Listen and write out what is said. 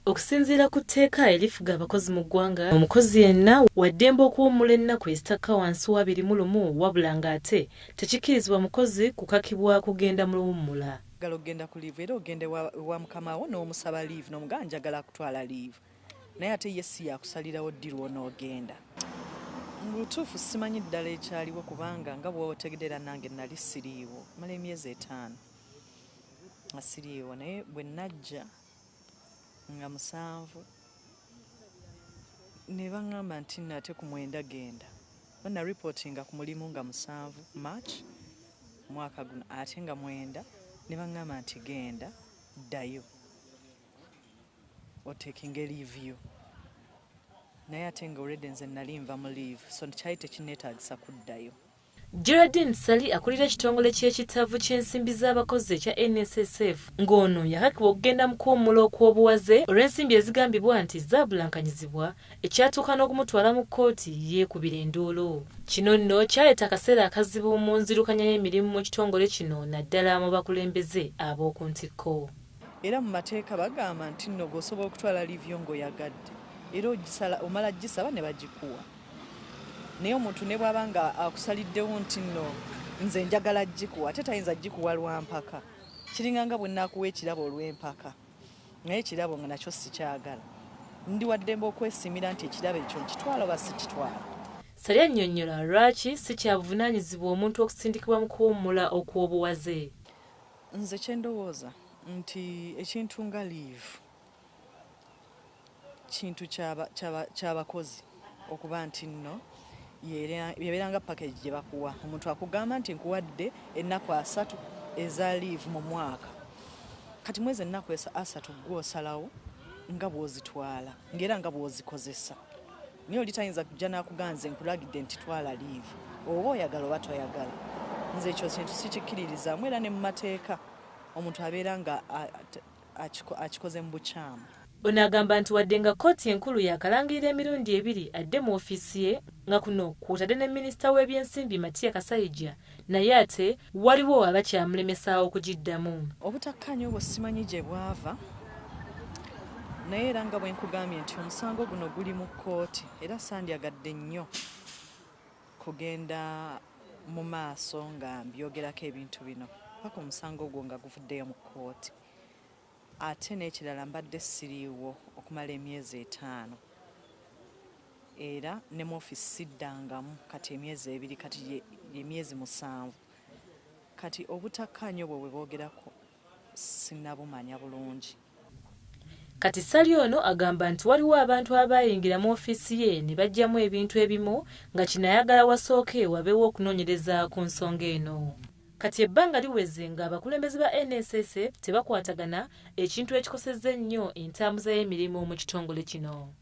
Okusinziira ku tteeka erifuga abakozi mu ggwanga, omukozi yenna wa ddembe okuwummula ennaku ezitakka wansi wa 21, wabula ng'ate tekikkirizibwa mukozi kukakibwa kugenda mu luwummula. Oyagala okugenda ku leave, era ogenda ewa mukama wo n'omusaba leave, n'omugamba, "Njagala kutwala leave," naye ate ye si yakusalirawo ddi lw'onoogenda. Mu butuufu simanyi ddala ekyaliwo, kubanga nga bw'otegedde era nange nali siriiwo mala emyezi 5 nga siriiwo, naye bwe najja nga 7 ne baŋŋamba nti nno ate ku 9 genda. Ba reportinga ku mulimu nga 7 March mwaka guno, ate nga 9 ne baŋŋamba nti genda ddayo otakinga leave yo, naye ate nga already nze nali nva mu leave, so kyali tekinneetaagisa kuddayo. Geraldine Ssali, akulira ekitongole ky'ekitavu ky'ensimbi z'abakozi ekya NSSF, ng'ono yakakibwa okugenda mu kuwummula okw'obuwaze olw'ensimbi ezigambibwa nti zaabulankanyizibwa, ekyatuuka n'okumutwala mu kkooti, yeekubira enduulu. Kino nno kyaleeta akaseera akazibu mu nzirukanya y'emirimu mu kitongole kino, naddala mu bakulembeze ab'oku ntikko. Era mu mateeka bagamba nti nno gweosobola okutwala leave yo ng'oyagadde, era omala gisaba ne bagikuwa, naye omuntu ne bw'aba nga akusaliddewo nti nno nze njagala gikuwa, ate tayinza gikuwa lwampaka. Kiringa nga bwe naakuwa ekirabo olw'empaka, naye ekirabo nga nakyo sikyagala, ndi waddembe okwesimira nti ekirabo ekyo nkitwala oba sikitwala. Ssali annyonnyola lwaki si kya buvunaanyizibwa omuntu okusindikibwa mu kuwummula okw'obuwaze. Nze kyendowooza nti ekintu nga leave kintu ky'abakozi okuba nti nno yebeera nga package gye bakuwa. Omuntu akugamba nti nkuwadde ennaku 30 eza leave mu mwaka, kati mwezi ennaku 30 gwe osalawo nga bw'ozitwala ng'era nga bw'ozikozesa, naye oli tayinza kujja n'akugamba, "Nze nkulagidde nti twala leave, oba oyagala oba toyagala." Nze ekyo kintu sikikkiririzaamu, era ne mu mateeka omuntu abeera nga akikoze mu bukyamu. Ono agamba nti wadde nga kkooti enkulu yakalangirira emirundi ebiri adde mu ofiisi ye, nga kuno kw'otadde ne minisita w'ebyensimbi Matia Kasaija, naye ate waliwo abakyamulemesa okugiddamu. Obutakkaanya obwo simanyi gye bwava, naye era nga bwe nkugambye nti omusango guno guli mu kkooti, era sandyagadde nnyo kugenda mu maaso nga mbyogerako ebintu bino paka omusango ogwo nga guvuddeyo mu kkooti. Ate n'ekirala, mbadde siriiwo okumala emyezi 5, era ne mu ofiisi siddangamu kati emyezi 2, kati emyezi 7. Kati obutakkaanya obwo bwe boogerako sinnabumanya bulungi. Kati Ssali ono agamba nti waliwo abantu abaayingira mu ofiisi ye ne baggyamu ebintu ebimu, nga kino ayagala wasooke wabeewo okunoonyereza ku nsonga eno. Kati ebbanga liweze ng'abakulembeze ba NSSF tebakwatagana, ekintu ekikosezza ennyo entambuza y'emirimu mu kitongole kino.